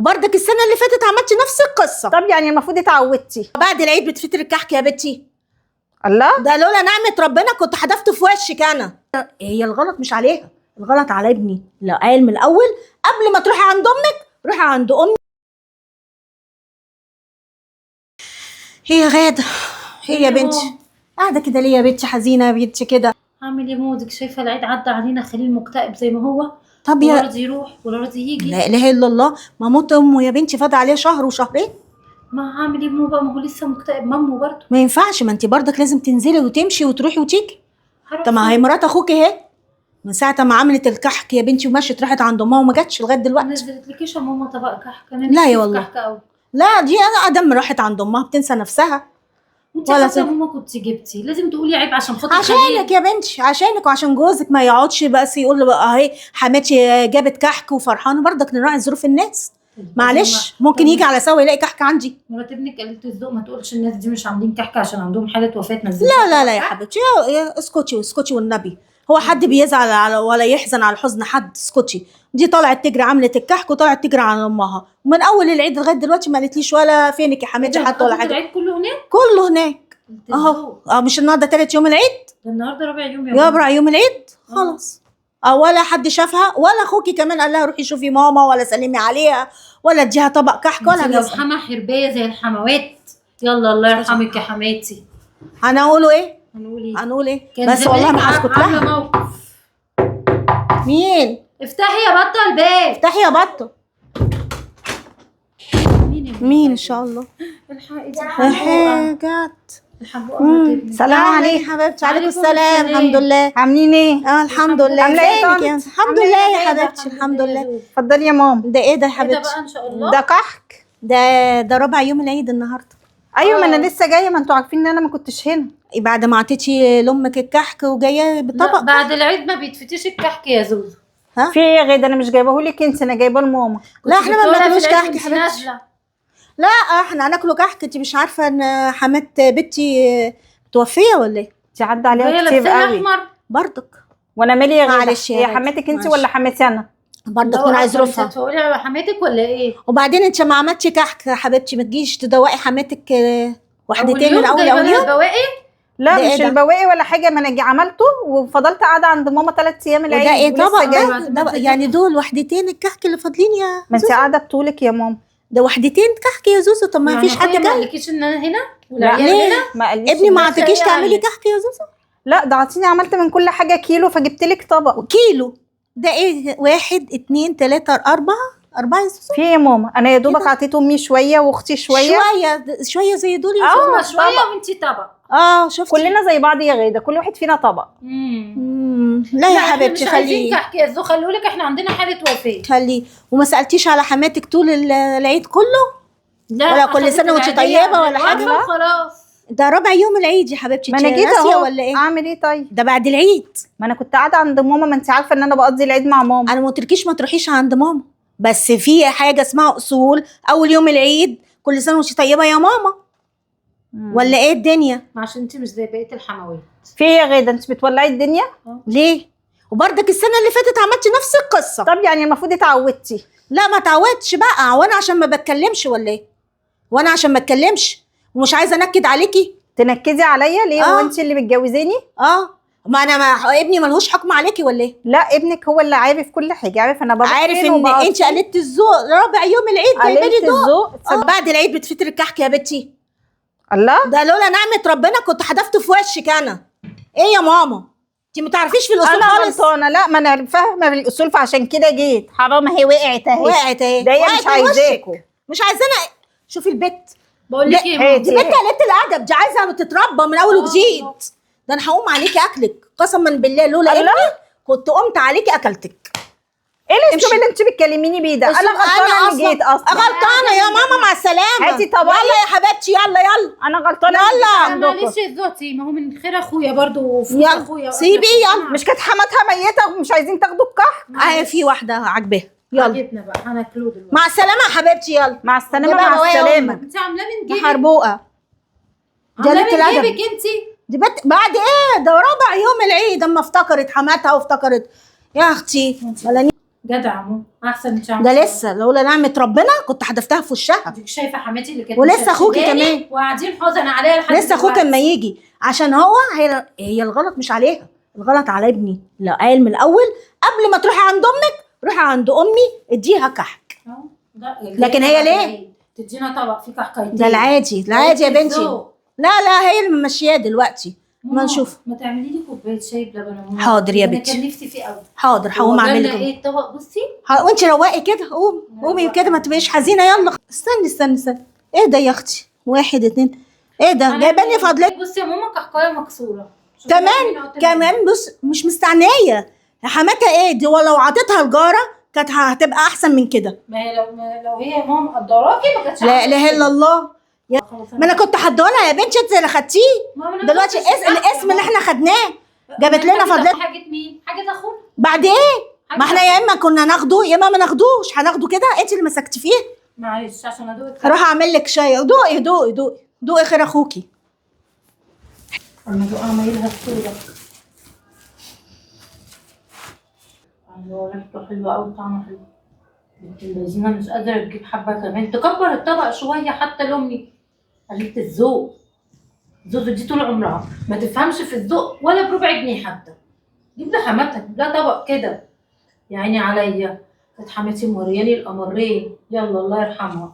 وبرضك السنة اللي فاتت عملتي نفس القصة. طب يعني المفروض اتعودتي. بعد العيد بتفتري الكحك يا بنتي. الله، ده لولا نعمه ربنا كنت حدفت في وشك انا. هي الغلط مش عليها، الغلط على ابني. لا قايل من الاول قبل ما تروحي عند امك روحي عند امي. هي غاده، هي يا بنتي قاعدة كده ليه يا بنتي؟ حزينة يا بنتي كده. هعمل ايه مودك؟ شايفه العيد عدى علينا، خليل مكتئب زي ما هو. طب ولا يا راضي يروح ولا راضي يجي. لا اله الا الله، ما موت امه يا بنتي فاضل عليها شهر وشهرين. ما هعمل ايه مو بقى، ما هو لسه مكتئب مامو برضه. ما ينفعش، ما انت برضك لازم تنزلي وتمشي وتروحي وتيجي. هروح طب ما فين؟ هي مرات اخوك اهي من ساعة ما عملت الكحك يا بنتي ومشت راحت عند امها وما جاتش لغاية ما دلوقتي. نزلتلكيش يا ماما طبق كحك؟ انا لا نفسي يا في والله. كحك قوي. لا دي انا ادم راحت عند امها بتنسى نفسها. انت ولا حتى يا سف- ماما كنت جبتي، لازم تقولي عيب عشان خاطر عشانك خليل. يا بنتي، عشانك وعشان جوزك ما يقعدش بس يقول له بقى اهي حماتي جابت كحك وفرحانه. برضك نراعي ظروف الناس، طيب، معلش ممكن طب يجي على سوا يلاقي كحك عندي. مرات ابنك قالت الذوق، ما تقولش الناس دي مش عاملين كحك عشان عندهم حاله وفاه. نزلت لا لا لا يا حبيبتي، يا اسكتي اسكتي والنبي. هو حد بيزعل على ولا يحزن على حزن حد؟ اسكتي. دي طلعت تجري عملت الكحك وطلعت تجري على امها، ومن اول العيد لغاية دلوقتي ما قالتليش ولا فينك يا حماتي حتى ولا حاجة. العيد كله هناك؟ كله هناك قلت اهو. الذوق. اه مش النهارده تالت يوم العيد؟ ده النهارده رابع يوم يا يا ماما. ربع يوم العيد خلاص. اه ولا حد شافها ولا اخوكي كمان قال لها روحي شوفي ماما ولا سلمي عليها ولا اديها طبق كحك ولا انت لو جزء. حما حربيه زي الحموات. يلا الله يرحمك يا حماتي. هنقوله ايه؟ هنقول ايه؟ هنقول ايه؟ كان بس والله زمانك ما هسكت عامله لها. موقف. مين؟ افتحي يا بطه الباب. افتحي يا بطه. مين يا ماما؟ مين ان شاء الله؟ الحقي دي الحموقه. حاجات. الحموقه مرات ابنك. سلام عليكم. يا حبيبتي. عليكم عليكم السلام. السلام. الحمد لله. عاملين ايه؟ اه الحمد لله. عاملة ايه فينك يا طنط؟ الحمد لله يا حبيبتي، الحمد لله. اتفضلي يا ماما. ده ايه ده يا ايه ده حبيبتي؟ بقى ان شاء الله؟ ده كحك. ده ربع يوم العيد النهارده. ايوه ما انا لسه جاية، ما انتوا عارفين ان انا ما كنتش هنا. بعد ما عطيتي لامك الكحك وجاية لا، بطبق. بعد العيد ما بيتفتيش الكحك يا زوزو. ها؟ في ايه يا غاده؟ انا مش جايبه لك انت، انا جايبه لماما. لا احنا ما كنت بتقولها في بناكلوش العيد كحك وانت يا حبيبتي. نازلة. لا احنا هناكله كحك. انت مش عارفه ان حمات بنتي متوفيه ولا ايه؟ انت عدى وهي عليها كتير لابسه قوي. احمر. برضك وانا مالي يا غاده؟ معلش يا هي غادة، حماتك انت معلش. ولا حماتي انا؟ برضك الله من أكبر، ظروفها. انت هتقولي على حماتك ولا ايه؟ وبعدين انت ما عملتش كحك يا حبيبتي، ما تجيش تدوقي حماتك وحدتين من أول اول يوم اول جايبة لها يوم؟ البواقي؟ لا ده إيه مش ده؟ البواقي ولا حاجة، ما انا عملته وفضلت قاعدة عند ماما 3 ايام العيد. وده ايه ولسه طبق جاية. ده؟ ده يعني دول وحدتين الكحك اللي فاضلين يا ما انت قاعدة بطولك يا ماما. ده وحدتين كحك يا زوزو. طب ما يعني فيش حد أخويا ما جاي؟ قالكيش ان انا هنا لا والعيال ليه؟ هنا؟ ما قاليش ابني ما إن- عطيكيش يعني. تعملي كحك يا زوزو؟ لا ده عطيني، عملت من كل حاجة كيلو فجبت لك طبق. كيلو ده ايه؟ 1 2 3 4 4 يا زوزو. في ايه يا ماما؟ انا يا دوبك إيه ده؟ عطيت امي شوية واختي شوية. شوية شوية زي دول يا زوزو. هما شوية وانتي طبق. اه شفتي؟ كلنا زي بعض يا غاده، كل واحد فينا طبق. لا يا احنا حبيبتي مش عايزين خليه كحك يا زوزو، خلولك احنا عندنا حاله وفاه. خليه. وما سالتيش على حماتك طول العيد كله؟ لا ولا كل أخدت سنة وانت العيدية طيبة ولا حاجة؟ وقفة وخلاص. ده ربع يوم العيد يا حبيبتي. ما انا انت جيت ناسيه اهو، ولا ايه؟ اعمل ايه طيب؟ ده بعد العيد. ما انا كنت قاعدة عند ماما، ما انت عارفه ان انا بقضي العيد مع ماما. انا ما قلتلكيش ما تروحيش عند ماما، بس في حاجة اسمها اصول. اول يوم العيد كل سنة وانت طيبة يا ماما، ولا ايه الدنيا؟ ما عشان انت مش زي بقية الحموات. في ايه يا غاده؟ انت بتولعي الدنيا؟ ليه؟ وبرضك السنة اللي فاتت عملتي نفس القصة. طب يعني المفروض اتعودتي. لا ما تعودتش بقى. وانا عشان ما بتكلمش ولا ايه؟ وانا عشان ما اتكلمش ومش عايزه انكد عليكي؟ تنكدي عليا ليه؟ آه. هو انت اللي بتجوزيني؟ اه ما انا ما ابني ملهوش حكم عليكي ولا ايه؟ لا ابنك هو اللي عارف كل حاجة، عارف انا بروح عارف فين ان وبقعد انت فين. قلت الذوق رابع يوم العيد جايبه لي قللت دوق. الذوق. بعد العيد بتفتري الكحك يا بنتي. الله، ده لولا نعمه ربنا كنت حدفت في وشك انا. ايه يا ماما؟ انت ما تعرفيش في الاصول انا خالص. غلطانة؟ لا ما انا فاهمه بالاصول فعشان كده جيت. حرام اهي وقعت اهي. وقعت اهي. ده هي وقعت مش في وشك. عايزاكوا. مش عايزانا. شوفي البت بقول لك ايه يا ماما؟ هاتي. دي بنت قلة الادب، دي عايزه تتربى من اول وجديد. ده انا هقوم عليكي اكلك قسما بالله، لولا الله. ابني كنت قمت عليكي اكلتك. ايه الاسلوب اللي انت بتكلميني بيه ده؟ انا غلطانة اني جيت اصلا. غلطانة يا ماما، مع السلامة. هاتي طبقي. يلا يا حبيبتي، يلا يلا انا غلطانة إني جيت يلا. عندكم. معلش يا زوتي، ما هو من خير اخويا برضو وفلوس يلا اخويا. سيبي يلا. مش كانت حماتها ميته ومش عايزين تاخدوا الكحك؟ في واحدة عاجباها. يلا عجبنا بقى هناكله دلوقتي. مع السلامة يا حبيبتي. يلا مع السلامة. ده بقى مع بواقي السلامة. أمك. انت عاملاه من دي جيبك؟ حربوقه، دي عاملاه قلة من الادب. جيبك انت؟ دي بت... بعد ايه ده؟ رابع يوم العيد اما افتكرت حماتها وافتكرت يا اختي ولا جدع مو احسن انت عامله. ده لسه لولا نعمه ربنا كنت حدفتها في وشها. انت شايفه حماتي اللي كانت ولسه اخوكي مشدداني كمان. وقاعدين حزن عليها لحد لسه اخوك دلوقتي. اما يجي، عشان هو هي الغلط مش عليها، الغلط على ابني. لا قايل من الاول قبل ما تروحي عند امك روحي عند امي اديها كحك. أهو، ده لكن هي ليه؟ تدينا طبق فيه كحكايتين. ده العادي، العادي يا بنتي. لا لا هي اللي ممشياه دلوقتي. ما نشوف. ما تعملي لي كوباية شاي بلبن يا ماما. حاضر يا أنا بنتي. كان نفسي فيه قوي. حاضر هقوم اعمل لك. ايه الطبق؟ بصي وانت رواقي كده، قومي قومي كده ما تبقيش حزينة. يلا استني استني استني، ايه ده يا اختي؟ 1 2 ايه ده؟ جايباني فضلك. بصي يا ماما كحكايه مكسورة. كمان كمان بص مش مستعنيه حماتها. ايه دي؟ ولو عطيتها الجاره كانت هتبقى احسن من كده. ما هي لو هي يا ماما مقدراكي ما كانتش لا عملت اله كده. الا الله. خلاص ما انا كنت هديهولها يا بنتي، انت اللي خدتيه. دلوقتي الاسم اللي احنا خدناه جابت لنا فضلتها. حاجة مين؟ حاجة اخونا. بعد ايه؟ ما احنا يا اما كنا ناخده يا اما ما ناخدوش. هناخده كده انت اللي مسكتي فيه. معلش عشان ادوق. هروح اعمل لك شاي. دوقي دوقي دوقي دوقي خير اخوكي. اما ادوق عمايلها الصورة. الله ريحته حلوة قوي، طعمه حلو. بنت اللذينه مش قادرة تجيب حبه كمان، تكبر الطبق شوية حتى لامي. قليله الذوق، زوزو دي طول عمرها ما تفهمش في الذوق ولا بربع جنيه حتى. جيب لحماتها، جيب لها طبق كده. يا عيني عليا، كانت حماتي مورياني القمرين. يلا الله يرحمها.